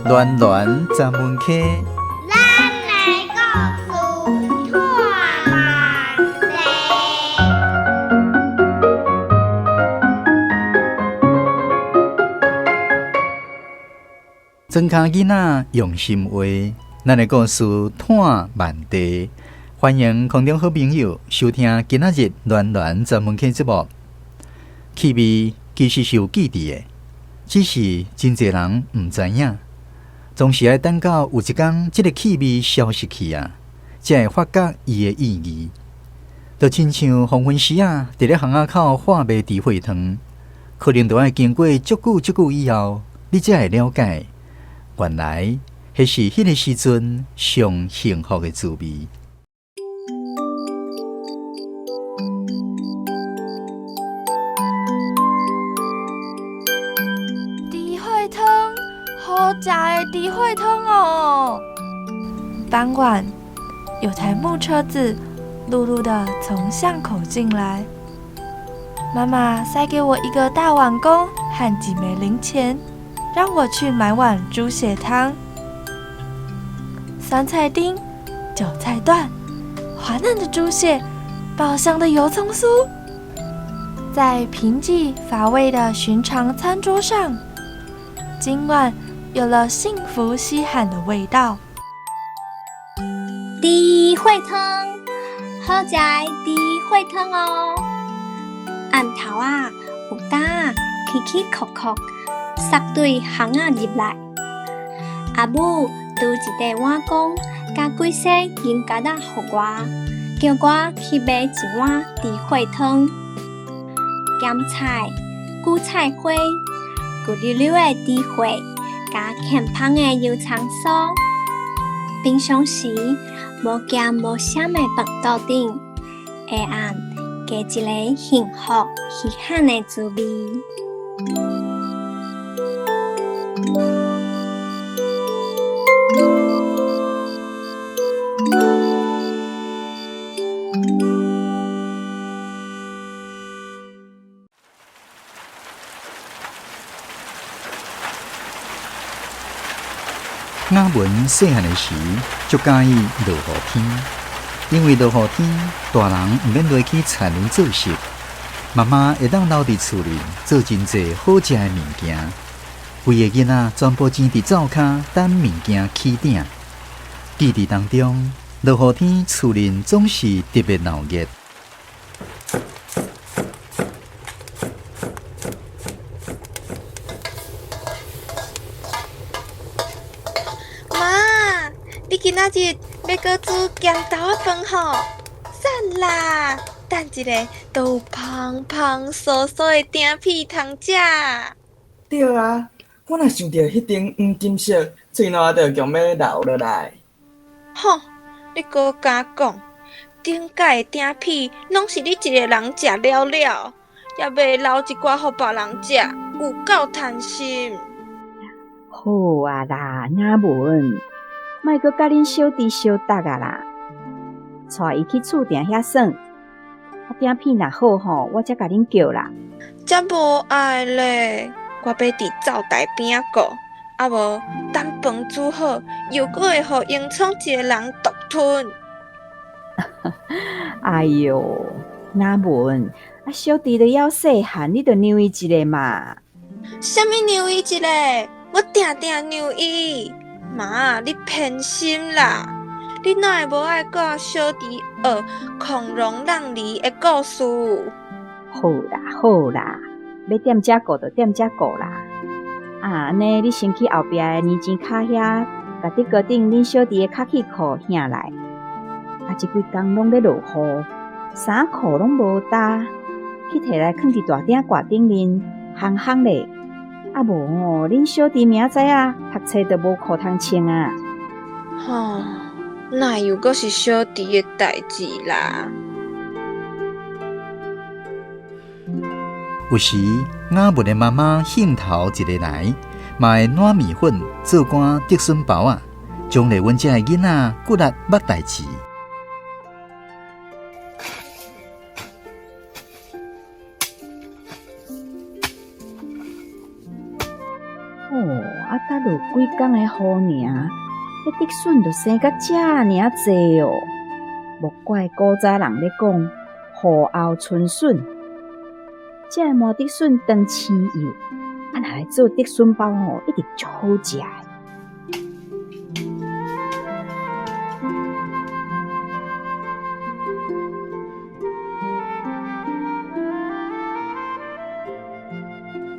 暖暖专门溪，咱的故事拖慢地。庄跤囡仔用心画，咱的故事湠万地。欢迎空中好朋友收听今仔日暖暖专门溪节目。气味其实是有记忆的，只是真济人毋知影。总是爱等到有一工，這个气味消失去啊，才会发觉伊的意义。就亲像黄昏时啊，伫咧巷仔口喊卖猪血汤，可能著爱经过足久足久以后，你才会了解，原来彼是彼个时阵上幸福的滋味。猪血汤，好食的猪血汤哦！傍晚，有台木车子漉漉的从巷口进来，妈妈塞给我一个大碗公和几枚零钱，让我去买碗猪血汤。酸菜丁、韭菜段、滑嫩的猪血、爆香的油葱酥，在贫瘠乏味的寻常餐桌上，今晚有了幸福稀罕的味道。猪血汤，好食的猪血汤哦！暗头啊，有担仔起起壳壳，塞对巷仔入来。阿母拄一块碗公，佮几束银角仔予我，叫我去买一碗猪血汤。咸菜、韭菜花、骨溜溜的猪血，佮咸芳的油葱酥。平常时无咸无啥的饭桌顶，下暗加一个幸福稀罕的滋味。雅文细汉的时，足佮意落雨天，因为落雨天，大人毋免落去田园做事，妈妈会当留伫厝里做真济好食的物件。规个囡仔全部挤伫灶跤等物件起鼎。记忆当中，落雨天厝里总是特别闹热。妈，你今仔日欲阁煮咸豆仔饭吼？赞啦！等一下都有芳芳酥酥的鼎皮通食。对啊，我若想著彼阵黄金色，喙澜就强欲流落来。吼，你阁敢讲？顶摆的鼎皮拢是你一个人食了了，也袂留一寡予别人食，有够贪心。好啊啦，雅文，莫阁佮恁小弟相搭啊啦，带伊去厝埕遐耍。啊，鼎片若好吼，我才共恁叫啦。才无爱咧，我欲伫灶台边仔顾，啊无等饭煮好，又阁会予英聪一个人独吞。哎哟，雅文，啊小弟都犹细汉，你著让伊一下嘛。啥物让伊一下？我定定让伊。妈，你偏心啦！你哪会无爱教小弟学孔融让梨的故事？好啦好啦，欲踮遮顾就踮遮顾啦。啊，按呢你先去后壁的年钱卡遐，共竹篙顶恁小弟的卡器裤拿来。啊，这几工拢咧落雨，衫裤拢无焦，去提来囥伫大鼎盖顶面，烘烘咧。啊无哦，恁小弟明仔载啊，读册就无裤通穿啊。吼，哪又阁是小弟的代志啦？有时雅文的妈妈兴头一个来，嘛会撋面粉做寡竹笋包仔，奖励阮这个囡仔骨力捌代志。吼，啊，才落幾工的雨爾，彼竹筍就生甲遮爾濟哦。莫怪古早人咧講雨後春筍，這个麻竹筍當青幼，啊，若來做竹筍包吼，一定足好食的。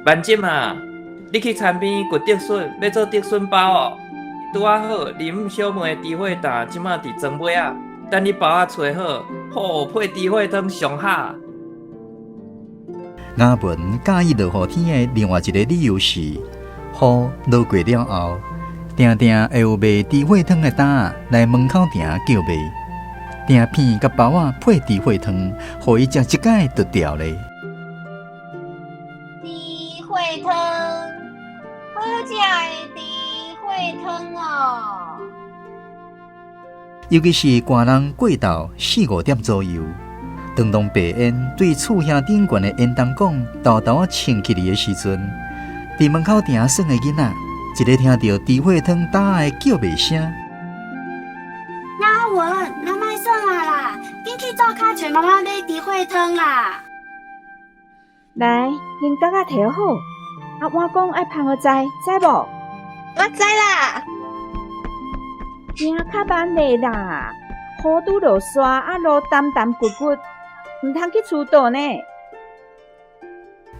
萬錦啊，你去田邊掘竹筍，欲做竹筍包哦。拄仔好，林小妹的豬血担這馬佇庄尾仔，等你包仔揣好，吼，配豬血湯上好。雅文佮意落雨天的另外一个理由是，雨落過了後，定定會有賣豬血湯的擔仔來門口埕叫賣，埕片佮包仔配豬血湯，予伊食一擺就著咧。豬血湯，好食的豬血湯哦！尤其是寒人過晝四五點左右，當當白煙對厝瓦頂懸的煙囱管沓沓仔衝起來的時陣，佇門口埕耍的囡仔，一个聽著豬血湯擔仔的叫賣聲。阿文，咱莫耍啊啦，緊去灶跤揣媽媽買豬血湯啦！來，先角仔提好，啊，碗公愛芳予知，知無？我知啦。行較慢咧啦，雨拄落沙，啊路澹澹骨骨，毋通去出倒呢。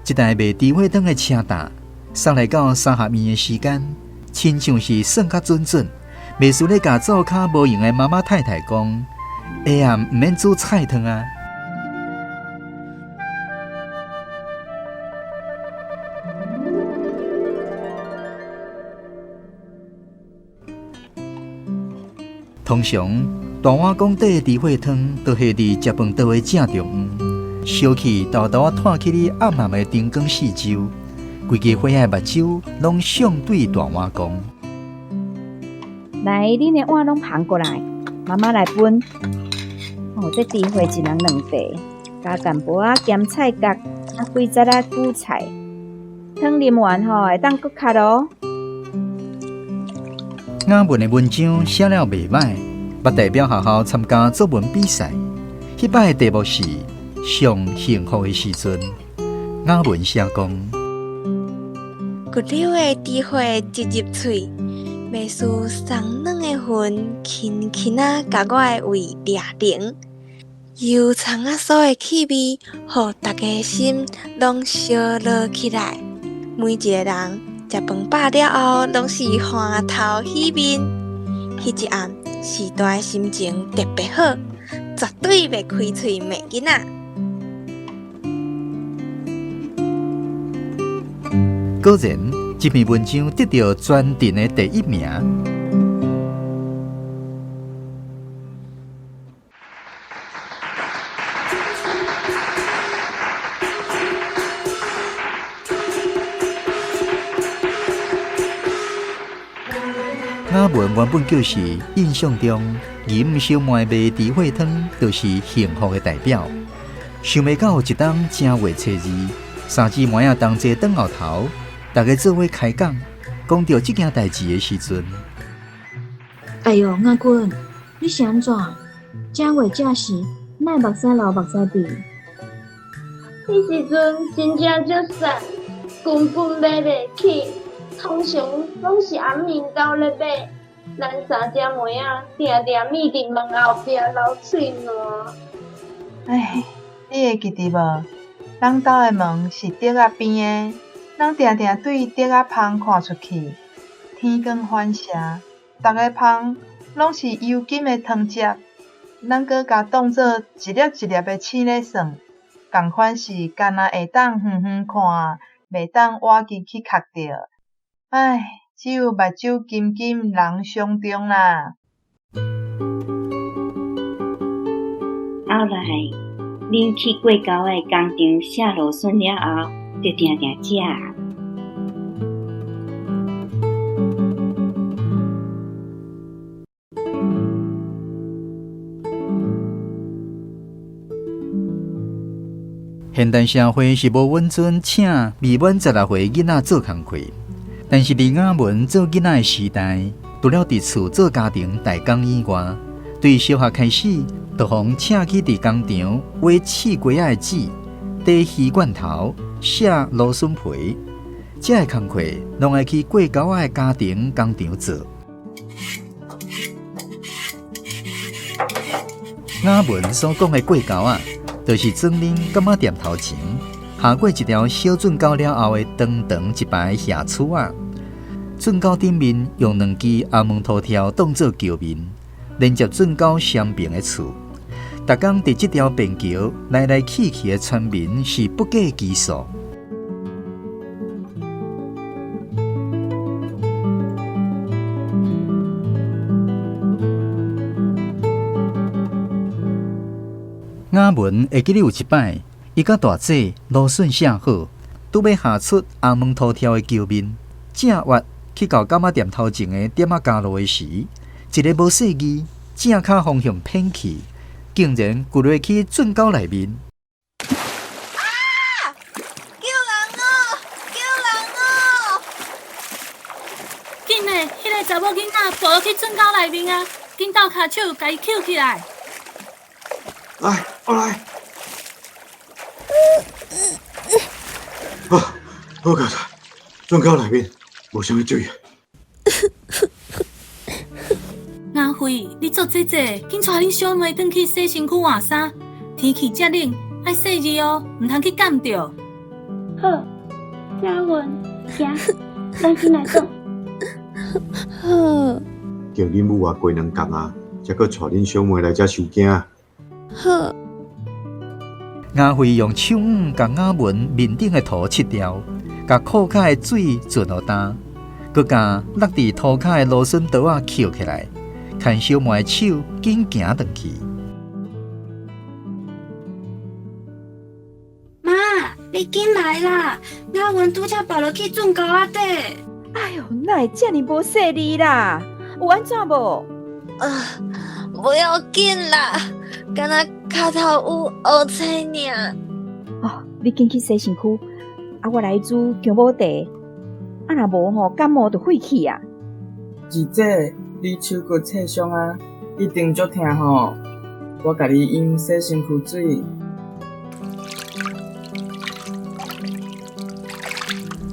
這台賣豬血湯的車擔，送來到三合院的時間，親像是算較準準，袂輸咧共灶跤無閒的媽媽太太講，下暗毋免煮菜湯啊。通常大碗公底的豬血湯都下佇食飯桌的正中央，燒氣沓沓仔湠起咧暗暗的燈光四周，規家伙仔的目睭攏相對大碗公。來，恁的碗攏捧過來，媽媽來分。哦，這豬血一人兩塊，加淡薄仔鹹菜角，啊幾節仔韭菜。湯啉完吼，會當閣較囉。雅文的文章寫了袂䆀，捌代表學校參加作文比賽。彼擺的題目是上幸福的時陣。雅文寫講：骨溜的豬血一入喙，袂輸松軟的雲輕輕仔共我的胃掠冷，油葱仔酥的氣味，予逐家心攏燒熱起來。每一個人食飯飽了後，攏是歡頭喜面。彼一暗，時代心情特別好，絕對袂開喙罵囡仔。果然，這篇文章得到全鎮的第一名。雅文原本就是印象中林小妹賣豬血湯，就是幸福的代表。想袂到一冬正月初二，三姊妹仔同齊轉後頭，大家做伙開講，講著這件代誌的時陣。哎喲，亞君，你是按怎？正月這時，哪會目屎流目屎滴？彼時陣真正足瘦，根本買袂起，通常攏是阿明兜咧買。咱三姐妹仔定定覕佇門後壁流喙瀾。唉，你會記得無？咱兜的門是竹仔邊的，咱定定對竹仔縫看出去，天光反射，逐个縫攏是油金的湯汁，咱閣共當做一粒一粒的星咧算，仝款是干焦會當遠遠看，袂當倚近去磕著。唉，只有目睭金金人相中啦。後來，恁去過高的工廠卸蘆筍了後，就定定食。現代社會是無允准請未滿16歲囡仔做工課，但是李雅文做囡仔的时代，除了佇厝做家庭代工以外，對小學開始就予人請去佇工廠挖刺瓜仔的籽、底魚罐頭、卸蘆筍皮，這个工課攏愛去過溝仔的家庭工廠做。雅文所講的過溝仔，就是庄恁柑仔店頭前下過一條小圳溝了後的長長一排瓦厝仔。圳溝頂面用兩支紅毛塗條當做橋面，連接圳溝雙爿的厝。逐工佇這條便橋來來去去的村民是不計其數。雅文會記得有一擺，伊佮大姐蘆筍卸好，拄欲下出紅毛塗條的橋面，正越去到柑仔店頭前的店仔加路的時，一个無細意，正跤方向偏去，竟然轆落去圳溝內面。啊！救人哦！救人哦！緊嘞，彼个查某囡仔跋落去圳溝內面啊！緊鬥跤手，共伊抾起來。來，我來。啊，好佳哉，圳溝內面無啥物水。阿慧，你做姐姐，緊帶恁小妹轉去洗身軀換衫。天氣遮冷，愛細膩哦，毋通去感著。好，雅文，行，咱緊來轉。好。叫恁母啊過兩工啊，才閣帶恁小妹來遮收驚。好。阿慧用手腕共雅文面頂的塗拭掉，共褲跤的水浸予焦，閣共落佇塗跤的蘆筍刀仔抾起來，牽小妹的手緊行轉去。媽，你緊來啦！雅文拄才跋落去圳溝仔底。哎喲，哪會遮爾無細膩啦？有按怎無？啊，無要緊啦，敢若跤頭有烏青爾。哦，你緊去洗身軀，啊，我來煮薑母茶。啊，若無吼，感冒就廢去啊。二姐，你手骨切傷啊，一定足疼吼。我共你飲洗身軀水。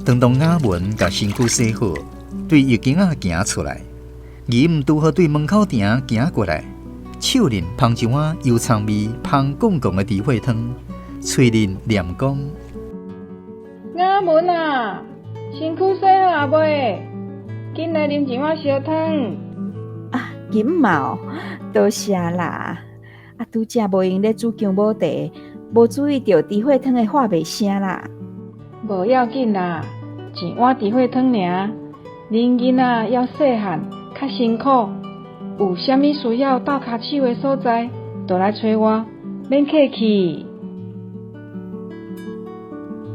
當當雅文共身軀洗好，對浴巾仔行出來，二姆拄好對門口埕行過來，手裡捧一碗油蔥味芳摃摃的豬血湯，喙裡念講：雅文啊，身軀洗好啊未？緊來啉一碗燒湯。啊，金毛，多謝啦！啊，拄才無閒咧煮薑母茶，無注意著豬血湯的話袂聲啦。無要緊啦，一碗豬血湯爾。恁囡仔猶細漢，較辛苦，有啥物需要鬥跤手的所在，就來揣我，免客氣。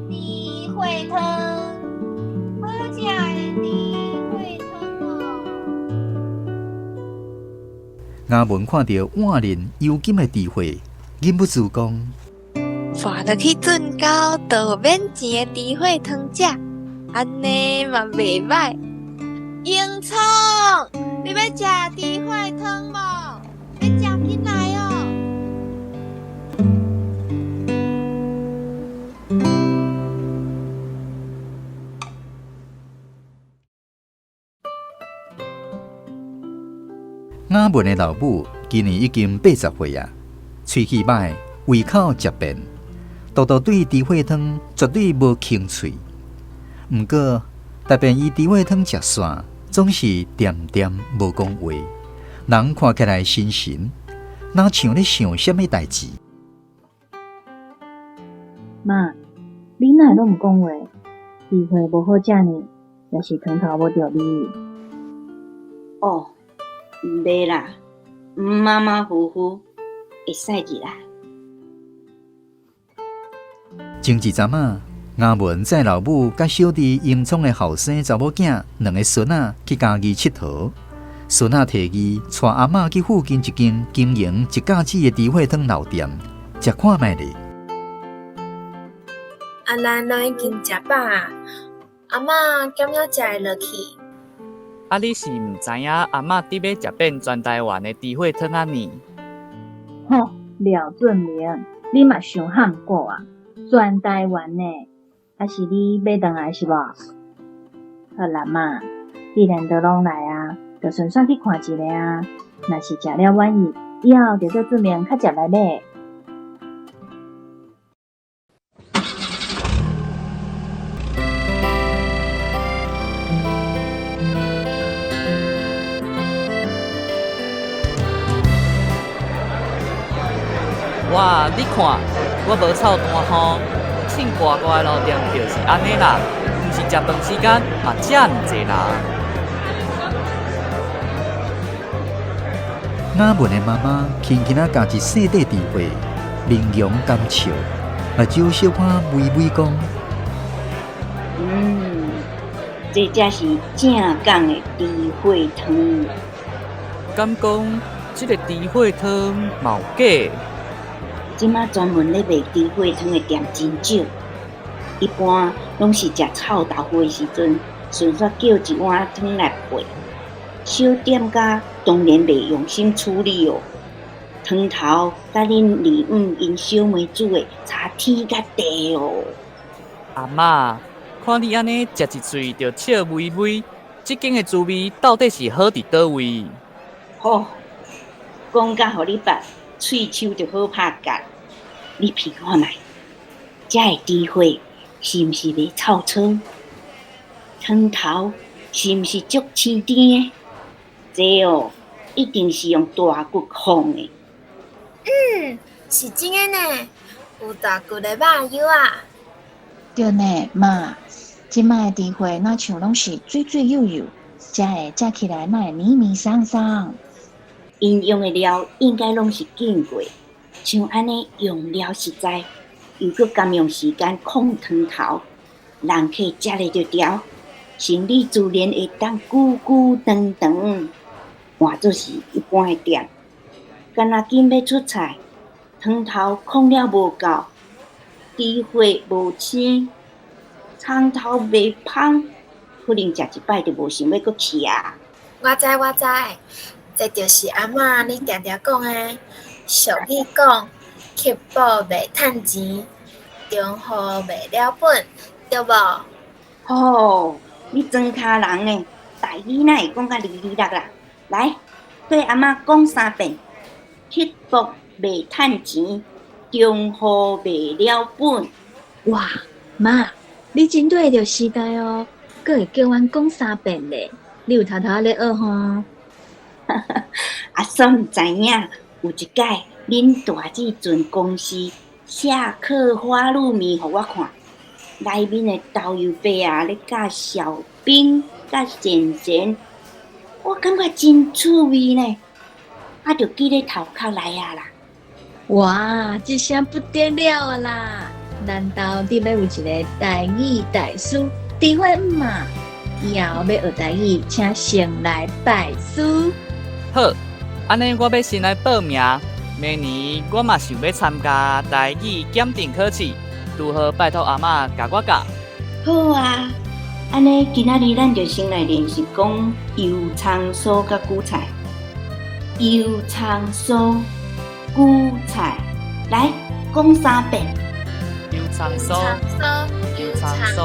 豬血湯，好食的豬血湯哦。雅文看著碗裡油金的豬血，忍不住講：跋落去圳溝，就免錢的豬血湯食，按呢嘛袂䆀。英聰，你欲食豬血湯無？欲食緊來哦！雅文的老母今年已經80歲啊，喙齒䆀，胃口食變，獨獨對豬血湯絕對無興趣。毋過，特別伊豬血湯食煞，總是恬恬無講話，人看起來神神，若像咧想啥物代誌。媽，你哪會攏毋講話？豬血無好食呢，抑是湯頭無著味？哦，袂啦，馬馬虎虎，會使入啦。前一陣仔，雅文載老母佮小弟英聰的後生查某囝兩个孫仔去嘉義𨑨迌，孫仔提議帶阿嬤去附近一間經營一甲子的豬血湯老店，食看覓咧。啊，咱攏已經食飽啊，阿嬤敢犹食會落去？啊，你是毋知影阿嬤伫欲食遍全台灣的豬血湯仔呢？吼，廖俊明，你嘛傷譀古啊！全台灣呢？啊是你欲轉來是無？好啦媽，既然都攏來啊，就順紲去看一下啊。若是食了滿意，以後就叫俊明較捷來買。哇！你看，我無臭大雨，凊大大的路店就是按呢啦，毋是食飯時間嘛遮爾濟人。雅文的媽媽輕輕仔咬一細塊豬血，面容含笑，目睭小可微微講：嗯，這才是正港的豬血湯。敢講這个豬血湯嘛有假？這馬專門咧賣豬血湯的店真少，一般攏是食臭豆腐的時陣，順紲叫一碗湯來配。小店家當然袂用心處理哦，湯頭佮恁二姆𪜶小妹煮的差天佮地哦。阿嬤，看你按呢食一喙就笑微微，這間的滋味到底是好佇佗位？吼，講甲予你捌，喙鬚就好拍結。你品看覓，這的豬血是毋是袂臭臊？湯頭是毋是足鮮甜的？這哦，一定是用大骨控的。嗯，是真的呢，有大骨的肉油啊。對呢，媽，這擺的豬血若像攏是水水幼幼，才會食起來若會綿綿鬆鬆。𪜶用的料應該攏是揀過，像按呢用料實在，又閣甘用時間控湯頭，人客食咧就著，生理自然會當久久長長。換做是一般的店，干焦緊欲出菜，湯頭控了無夠，豬血無鮮，蔥頭袂芳，可能食一擺就無想欲閣去啊。我知我知，這就是阿嬤你定定講的，俗語講，乞寶袂趁錢，中雨袂了本，對無？吼，你莊跤人呢？台語哪會講甲離離落啦？來，綴阿嬤講三遍：乞寶袂趁錢，中雨袂了本。哇，媽，你真對著時代哦，閣會叫阮講三遍咧。你有偷偷咧學吼？阿嫂毋知影，有一擺恁大姊船公司寫刻花露米予我看，內面的豆油白啊咧佮小冰佮蟬蟬，我感覺真趣味呢，啊，就記咧頭殼內啊啦。哇，這聲不得了啊啦！咱兜佇欲有一个台語大師豬血姆嘛，以後欲學台語，請先來拜師。好，按呢我欲先來報名，明年我嘛想欲參加台語檢定考試，拄好拜託阿嬤共我教。好啊，按呢今仔日咱就先來練習講油蔥酥佮韭菜。油蔥酥、韭菜，來講三遍。油蔥酥、油蔥酥、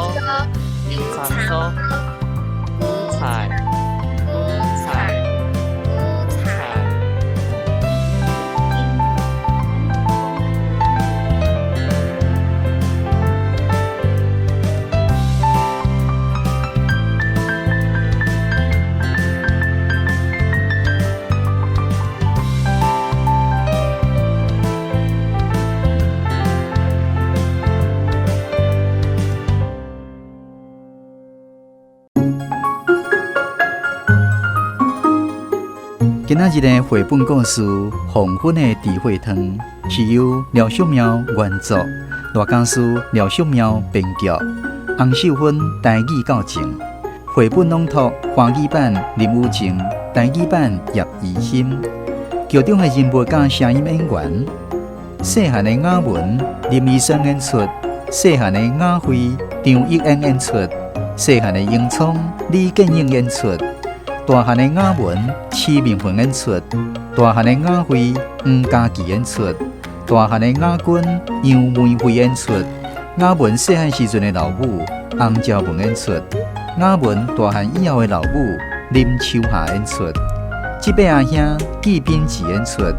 油蔥酥、韭菜、韭菜、韭菜。今仔日的繪本故事《黃昏的豬血湯》是由廖淑妙原作，賴家書廖淑妙編劇，洪秀芬台語教正，繪本朗讀華語版林雨靜，台語版葉怡欣。劇中的人物佮聲音演員，細漢的雅文林醫生演出，細漢的雅慧張益恩演出。细汉的英聪李建颖演出，大汉的雅文徐明凤演出，大汉的雅慧黄嘉琪演出，大汉的雅君杨梅慧演出，雅文细汉时阵的老母洪昭文演出，雅文大汉以后的老母林秋霞演出，这摆阿兄纪秉志演出，二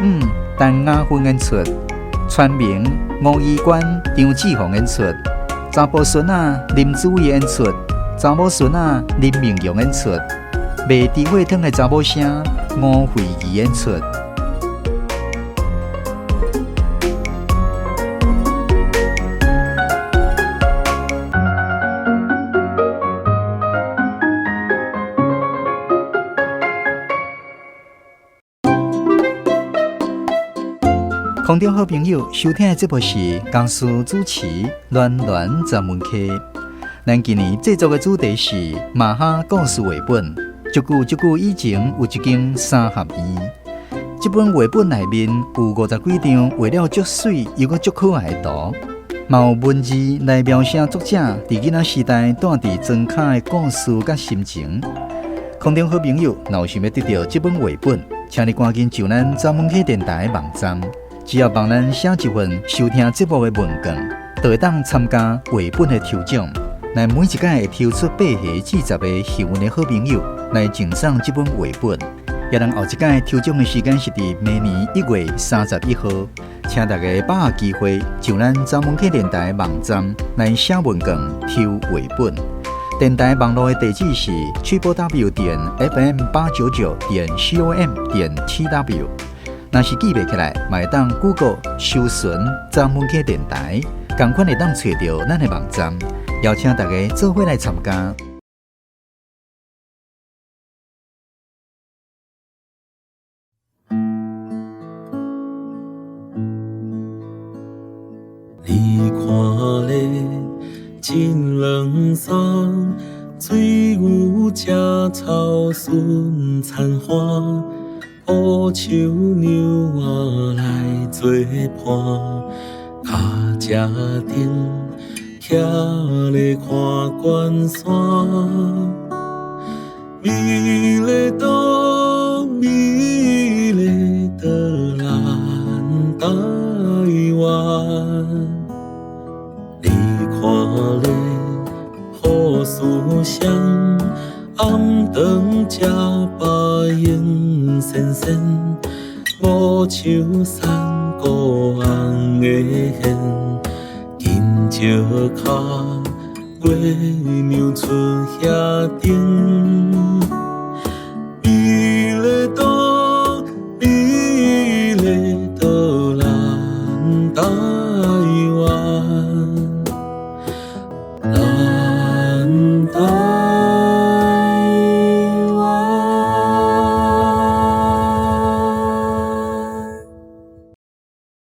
五陈雅芬演出，传明吴怡官张志宏演出，查埔孙仔林子伟演出，查某孙仔林明荣演出，卖猪血汤的查某声吴慧仪演出。空中好朋友收听的节目是江苏主持暖暖专门客。咱今年制作的主题是马哈故事绘本。足久足久以前有一间三合院，这本绘本内面有50几张画了足媠又阁足可爱的图，嘛有文字来描写作者伫囡仔时代住伫庄跤的故事佮心情。空中好朋友，若有想欲得到这本绘本，请你赶紧上咱早晚起电台的网站。只要帮咱写一份收听节目的问卷，就会当参加绘本的抽奖。咱每一届会抽出8个至10个幸运的好朋友来赠送这本绘本。也咱后一届抽奖的时间是伫明年1月31号，请大家把握机会，上咱早晚起电台网站来写问卷抽绘本。电台网络的地址是www.fm899.com.tw。若是记袂起来，嘛会当 Google 搜寻早晚起电台，仝款会当揣著咱的网站，邀请大家做伙来参加。你看咧，真凉爽，水牛食草顺田花。乌树娘仔来做伴，跤车顶徛咧看关山，美丽岛，美丽的咱台湾。你看咧，好思想，暗顿食饱闲仙仙，无树山谷红的线，金石跤月娘出遐顶。